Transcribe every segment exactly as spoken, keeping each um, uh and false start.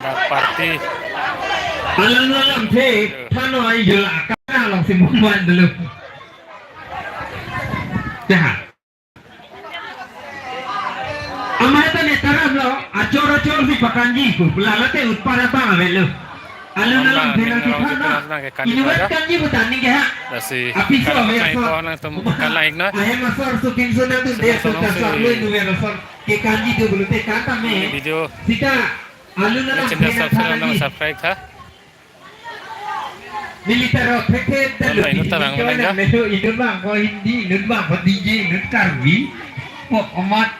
Dak party. Alam alam the, thano ai jula akana along si mungwan dulu. Dah. Amahata ne taram lo, achor achor si pakanji ko, lala te utpara bang avelo. Alam alam the nang si thano. Inuan kanji putan ning ke ha. Lasi apiso kalau ave kain so. Ko nangtum kan like na. Ahem asor sukin so nangtum dia suta so lui nuver asor. Ke kanji tu belum te kan tame. Video. Sita alu na channel subscribe na subscribe tha. Militar o phek phek ta. Inut ta bang mana ga? Melo inut bang ko Hindi, inut bang ko D J, inut Karbi. Ko amat.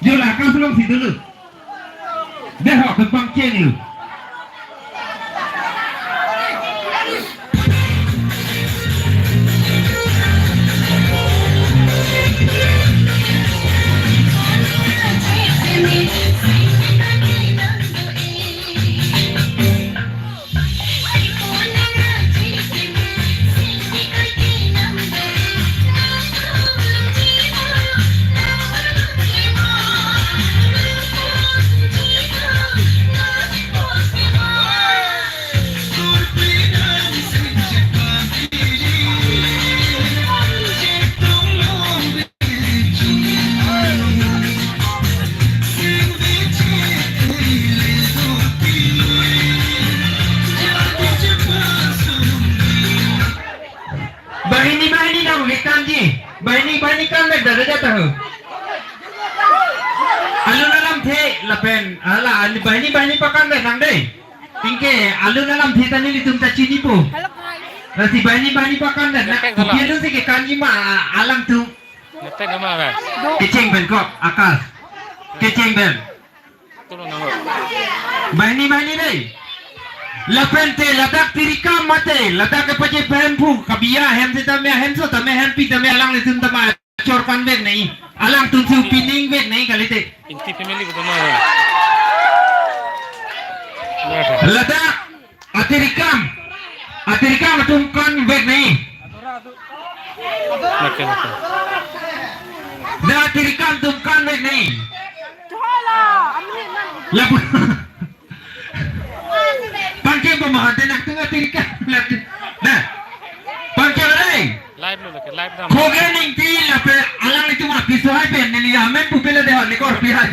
Jula kan belum situ tu. Dah ho kepang ceng lu. Banghini banghini nang wekan ji. Banghini banghini kan le dada jata ho. Alu nalam the lapen ala alu banghini banghini pakan le nang dei. Tingke alu nalam the ta nelitum ta chinipo. Lasi banghini banghini pakan le na. Nangkek dala. Kopi alu si kekan ji ma alangtum. Nangkek nama kan? Kecheng pen kok akas. Kecheng pen. Tulung nang. Banghini banghini dei. Lapen te ladak tirikam mate, ladak kepache pen pu, kabiya hem seta me hem so tame hem pi tame alanglitum tame chor kan vek nai. Alangtum si pining vek nai kalite. Inti family ko tama. Ladak atirikam. Atirikam atum kan vek nai. Nangkek nangkek. Dah atirikam atum kan vek nai. Lapu. Pangke pemahan te nangtum atirikam. Nah. Pangke dei. Live lo lake, live dam. Khogen Ingti lapen alanglitum apiso hai pen neli amen pupe lo dei, hon ni kor pi hai.